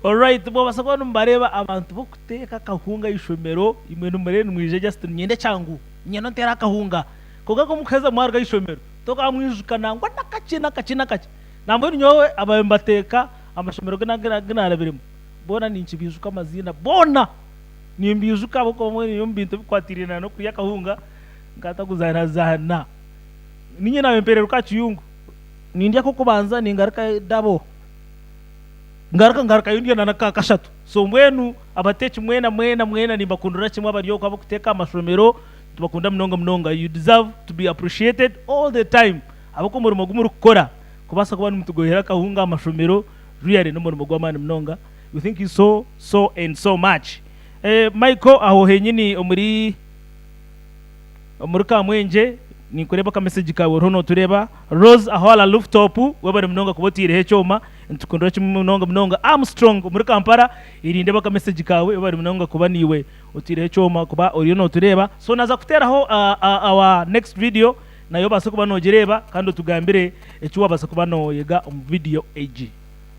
Alright, mwabasa kuba nimubareeba abantu b'okuteeka akahunga aha ishomero, imwe nimureeba nimwija just niinyenda ekyangu, niinyenda nteere akahunga. Kwonka ku mukuheza mwaruga aha ishomero, tokamwijuka nangwa n'akakye n'akakye n'akakye. Nambwenu nyowe ababaire nibateeka amashomero agu naarabiremu, boona ninkibiijuka amaziina boona! Nimbiijuka ahabw'okuba mbwenu omu bintu ebikwatiraine n'okurya akahunga nkatakuzaanazaana. Niinye naaba mpereruka aha kiyungu, nindya ak'okubanza ningaruka dabo. Ngaruka ngarukayo ndya na n'akakashatu. So mbwenu abateeki mwena mwena mwena nimbakundira kimwe abari okwo abarikuteeka aha mashomero nitubakunda munonga munonga you deserve to be appreciated all the time ahabw'okuba omurimo ogu murikukora kubaasa kuba nimutugoyera akahunga aha mashomero really n'omurimo gw'amaani munonga we thank you so so and so much. Eh Michael aho henyini omuri Omuri Kamwengye ninkureeba aka message kaawe oriho notureeba. Rose aho aha rooftop webare munonga kuba oteireho ekyoma nitukundira kimwe munonga munonga. Armstrong omuri Kampala nindeeba aka message kaawe webare munonga kuba niiwe oteireho ekyoma kuba oriyo notureeba. So naza kuteeraho our next video nayo obaase kuba nogireeba kandi otugambire eki wabaasa kuba noyega omu video egi.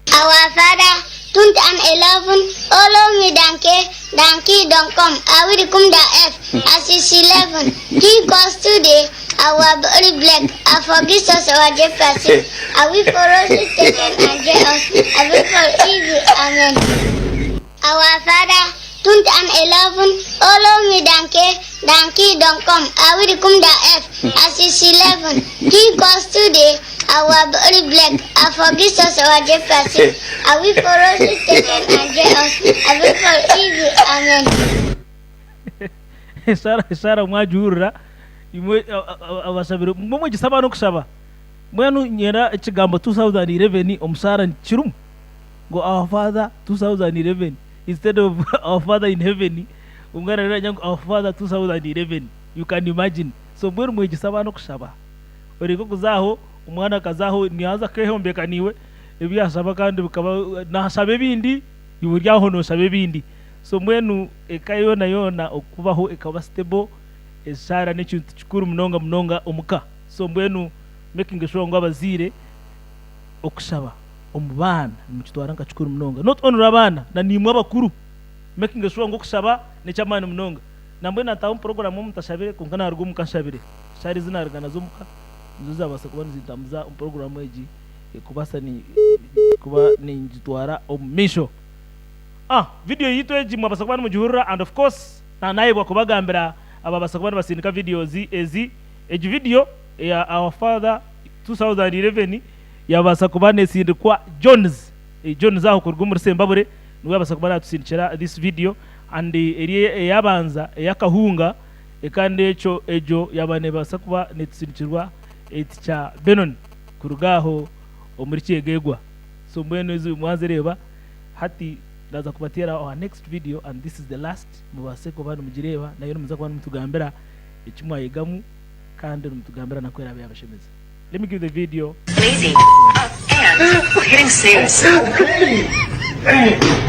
Our Father, 2011 Olo mi danke, danki don kom, I will come da F, as is 11 Give us today our body black, I forgive us our jealousy, I will for us taken and jail us, I will for evil, Amen. Our Father, 2011 Olo mi danke, danki don kom, I will come da F, as is 11 Give us today our body black, I forgive us our jealousy, I will for us taken and jail us, I will for evil, Amen. Eshaara eshaara mwagihurira imwe abashabire imwe mwegyese abaana okushaba mbwenu nyenda ekigambo 2011 omu shaara kirimu ngu our father 2011 instead of our father in heaven omwana nagira ngu our father 2011 you can imagine so mbwenu mwegyese abaana okushaba oreke kuza aho omwana akaza aho naaza akehombeka naiwe ebi yashaba kandi bikaba nashaba ebindi iwe ori aho noshaba ebindi so mbwenu eka yoona yoona okubaho ekaba stable eshaara nekintu kikuru munonga munonga omuka so mbwenu making sure ngu abazaire okushaba omu baana nimukitwara nka kikuru munonga not only abaana na naimwe abakuru making sure ngu okushaba nekyamaani munonga nambwenu nataaha omu program omu ntashabire kwonka naruga omuka nshabire eshaara ezi naruga nazo omuka nizo zabaasa kuba nizintambuza omu program egi ekubaasa kuba ningitwara omu maisho. Ah video yitu egi mwabaasa kuba nimugihurira and of course nanayebwa kubagambira ababaasa kuba nibasindika videos ezi egi video eya our father 2011 yabaasa kuba nesindikwa Jones Jones aho kuruga omuri Sembabure niwe yabaasa kuba natusindikira this video and eri eyabanza eyakahunga kandi ekyo egyo yaba nebaasa kuba netusindikirwa teacher Benon kuruga aho omuri Kyegegwa so mbwenu ezi mwazireeba hati ndaza kubateera our next video and this is the last mubaase kuba nimugireeba nayo nimuza kuba nimutugambira eki mwayegamu kandi nimutugambira naku eraabe yabashemeza. Let me give the video. Lazy, up, and hitting snooze.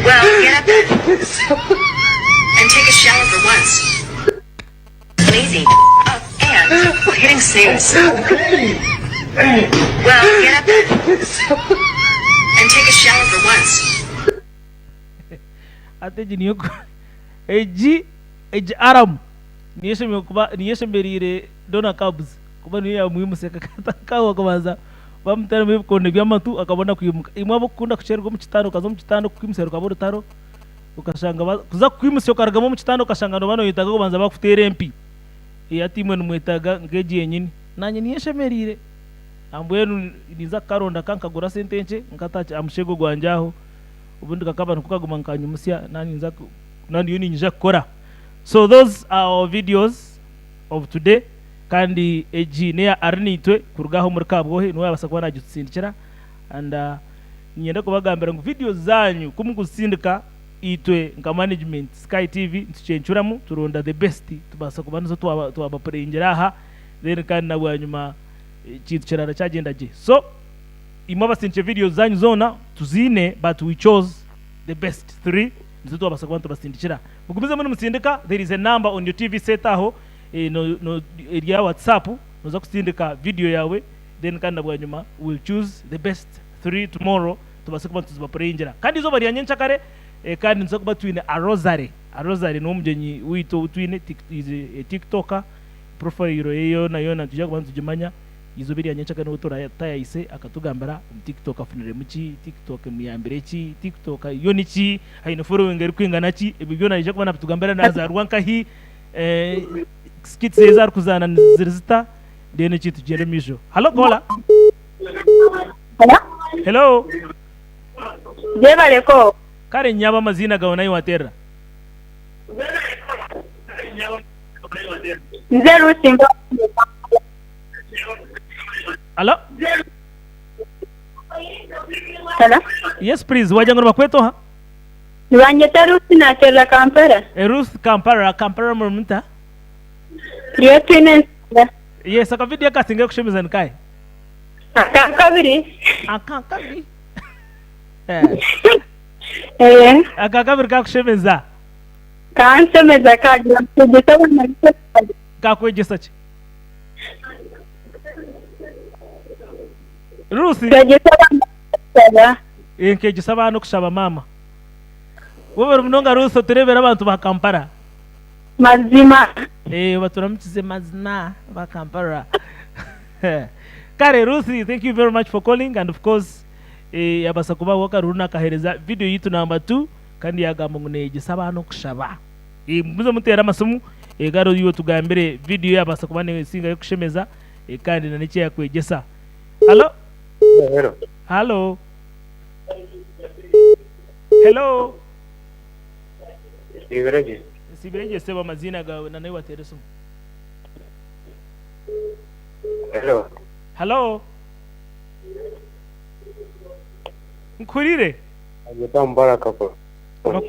Well, get up then. And take a shower for once. Lazy, up, and hitting snooze. Well, get up then. And take a shower for once. Hati egi niyo egi egi alarm niyo eshemereire kuba niyo eshemereire Donna Cubs kuba niyo yamwimutsya akahwa kubanza bamuteramu ebikondo by'amatu akabona kwimuka. Imwe ab'okukunda kukyererwa omu kitanda okaza omu kitanda okukwimutsya rukaba orutaro okashanga kuza kukwimutsya okarugamu omu kitanda okashanga nooba noyetaaga kubanza bakuteera empi. Hati imwe nimwetaaga nk'egi yenyini. Naanye niyo enshemereire. Mbwenu ninza kukaronda ka nkagura sente nkye nkata aha mushego gwangye aho obundi kakaba niko kaguma nikanyimutsya naaba ndiyo niinyija kukora. So those are our videos of today kandi egi neya Arinaitwe kuruga aha omuri Kabwohe niwe yabaasa kuba nagitusindikira and niinyenda kubagambira ngu videos zanyu ku mukuzisindika itwe nka management Sky TV nitucencuramu turonda the best tubaasa kuba nizo twabapureyingira aha then kandi na bwanyima ekintu kirara kyagyenda gye. So imwe abasindikire videos zanyu zoona tuziine but we chose the best three nizo twabaasa kuba nitubasindikira. Mugumizemu nimusindika there is a number on your TV set aho eri aha WhatsApp noza kusindika video yaawe then kandi na bwanyima we will choose the best three tomorrow. tubaase kuba nituzibapureyingira. Kandi eizooba rya nyenkyakare kandi nituza kuba twine Arozare. Arozare niwe mugyenyi waitu ou twine, is a tiktoker, profile ye yoona yoona nitwija kuba nitugimanya. Eizooba erya nyenkyakare niwe turatayayise akatugambira omu tiktok afuniremu ki, tiktok emuyambire ki, tiktok yo niki, aine following erikwingana ki, ebyo byona naija kuba nabitugambira, nazaarwa nkahi, skits ezi arikuzaana ziri zita, then eki tugyende omu maisho. Hallo caller. Hello. Hello. Jebaleko. Kare nyabo amaziina gawe nahi waterera? Nze Ruth nva Kampala. Hallo. Hello. Yes please wagira ngu nibakweta oha? Nibanyeta Ruth naterera Kampala. Ruth Kampala, Kampala muri muta? Turiyo twine enshonga. Yes aka video akasingayo kushemeza ni kahe? Aka kabiri. Aka kabiri. Eh. Aka kabiri kakushemeza. Kanshemeza kagira ngu twegyese abaana baitu. Kakwegyesa ki? Ruth. Twegyese abaana okushaba. Eh, nkegyesa abaana okushaba maama. Webare munonga Ruth oturebere abantu ba Kampala. Mazima. Eh, baturamukize mazima ba Kampala. Kare Ruth, thank you very much for calling and of course eh, yabasa kuba wakaruru nakahereza video yitu number 2 kandi yagamba ngu neyegyesa abaana okushaba. Eh, muze mutere amasimu eh, kare iwe tugambire video yabasa kuba nesingayo kushemeza eh, kandi na neki yakwegyesa. Hello? Hello. Hello? Hello? Nsiibire gye. Nsiibire gye sebo amaziina gaawe na nahi wateera esimu. Hello. Hello. Nkuhuriire. Nanyeta Mubaraka kuruga.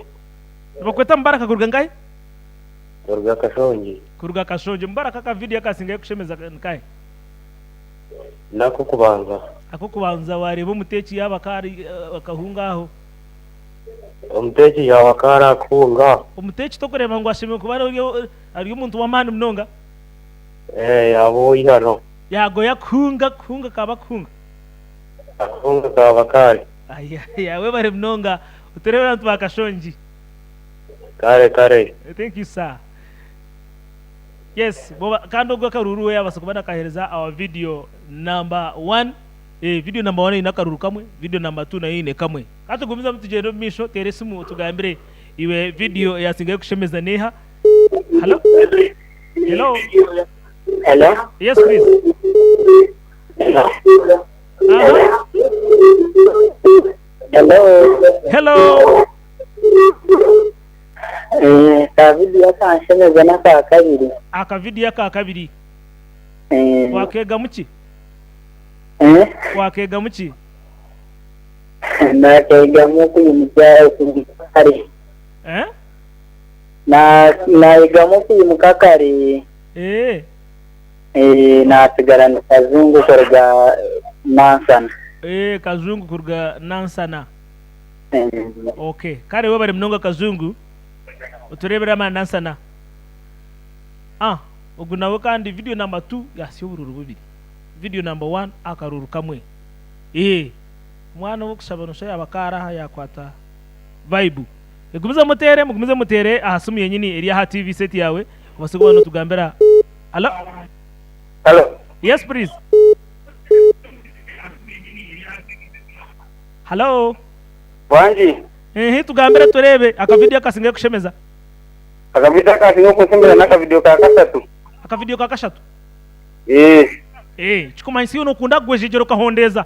Nibakweta Mubaraka kuruga nkahi? Kuruga Kashongi. Kuruga Kashongi. Mubaraka aka video akasingayo kushemeza nikahi? N'akokubanza. Akokubanza wareeba omuteeki yaaba akari akahunga aho. Omuteeki yaaba akari akuhunga. Omuteeki tokureeba ngu ashemereire kuba ari omuntu w'amaani munonga? Eeh yaaba ow'eihano. Yaagoya kuhunga kuhunga kaaba kuhunga. Akuhunga kaaba kare. Aya webare munonga otureebere abantu ba Kashongi. Kare kare. Thank you sir. Yes bwoba kandi ogwo akaruru we yabaasa kuba nakahereza our video number one eh, video number one eine akaruru kamwe, video number two nayo eine kamwe. Ka tugumizemu tugyende omu maisho teera esimu otugambire iwe video eyasingayo kushemeza neeha. Hello? Hello? Hello? Yes please. Hello? Aha. Hello? Hello? Eh, ka vidiyo akanshemeza n'aka kabiri. Aka vidiyo aka kabiri. Eh, Wakeegamu ki? eh, Wakeegamu ki? Nakeegamu okwimuka okwimuka kare. Eh? Na nayegamu okwimuka kare. Eh. Eh, nasigara ni Kazungu kuruga Nansana. Eh, Kazungu kuruga Nansana. Eh, Okay. Kare webare munonga Kazungu. Oturebere ama Nansana. Ah, ogu nawe kandi video number 2 yasya obururu bubiri. Video number 1 akaruru kamwe. Eh. Omwana ow'okushaba noshusha yaaba akaara aha yaakwata vibe. Gumizamu muteere, mugumize muteere aha simu yenyini eri aha TV set yaawe obaase kuba notugambira. Hallo? Hello. Yes please. Hallo? Wangi. Ehe tugambire tureebe akavidiyo akasingayo kushemeza. Akavidiyo akasingayo kunshemeza n'akavidiyo ka kashatu. Akavidiyo ka kashatu? Ee. Ee, kikumanyisa iwe nokunda kugwejegyera okahondeeza.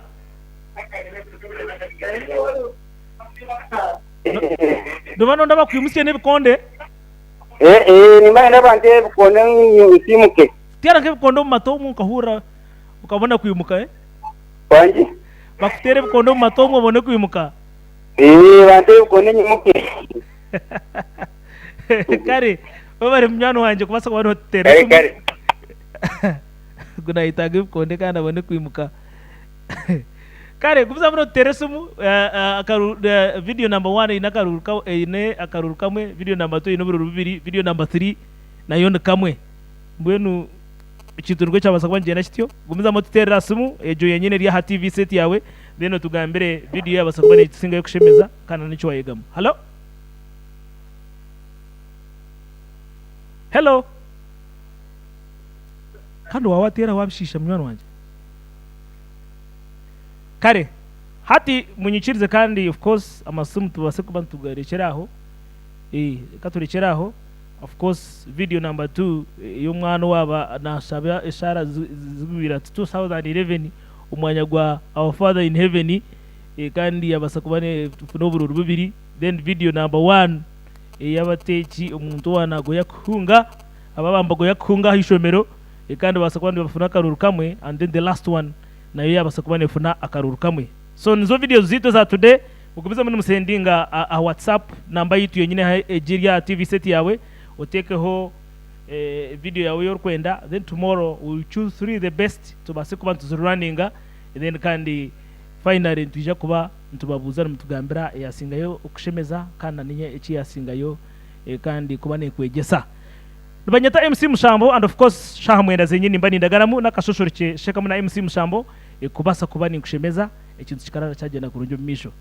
Noba nonda bakwimutsye n'ebikonde? Ee, ee, nimba nyenda banteere ebikonde nsiimuke. Teera nk'ebikonde omu matu omwo okahurira okabona kwimuka, eh? Wangi? Bakuteere ebikonde omu matu omwo obone kwimuka. Ee, banteere ebikonde nyimuke. Kare, webare munywani wangye kubaasa kuba notuteera Kare, esimu. kare. Ogu nayetaaga ebikonde kandi abone kwimuka. Kare gumizamu notuteera esimu video number one eine akaruru ka eine akaruru kamwe, video number two eine obururu bubiri, video number three nayo ni kamwe. Mbwenu. Ekintu nikwo kyabaasa kuba nikigyenda kityo. Gumizamu otuteerere aha simu egyo yenyine eri aha TV set yaawe then otugambire vidiyo yaabaasa kuba neekisingayo kushemeza kandi n'eki waayegamu. Hallo? Hello? Kandi waaba waateera waabishiisha munywani wangye. Kare, hati munyikirize kandi of course amasimu tubaase kuba nitugarekyera aho. Eh, reka turekyere aho. Of course video number 2 ey'omwana owaaba nashaba eshaara zigwire ati 2011 omwanya gwa our father in heaven kandi yabaasa kuba nefuna obururu bubiri then video number 1 ey'abateeki omuntu owaaba nagoya kuhunga aba bagoya kuhunga aha ishomero kandi babaasa kuba nibafuna akaruru kamwe and then the last one nayo yabaasa kuba nefuna akaruru kamwe so nizo videos zaitu eza today. Mugumizemu nimusendinga aha WhatsApp namba yaitu yenyine egyo eri aha TV set yaawe oteekeho video yaawe ei orikwenda then tomorrow we will choose 3 the best tubaase kuba nituziruraninga then kandi finally nitwija kuba nitubabuuza nimutugambira eyasingayo okushemeza kandi na niinye eki yasingayo kandi kuba nekwegyesa. Nibanyeta MC Mushambo and of course shaaha mwenda zenyini nimba nindagaramu n'akashoshorokye shekamu na MC Mushambo kubaasa kuba ninkushemeza. Ekintu kikarara kyagyenda kurungi omu maisho.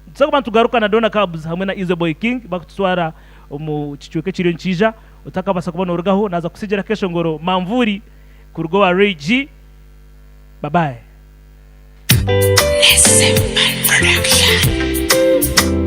Nituza kuba nitugaruka na Donna Cubs hamwe na Easy Boy King bakututwara omu kicweka ekiriyo nikiija. Otakabaasa kuba norugaho, naaza kukutsigira akeshongoro Manvuuri kuruga owa Ray G. Bye bye. Production.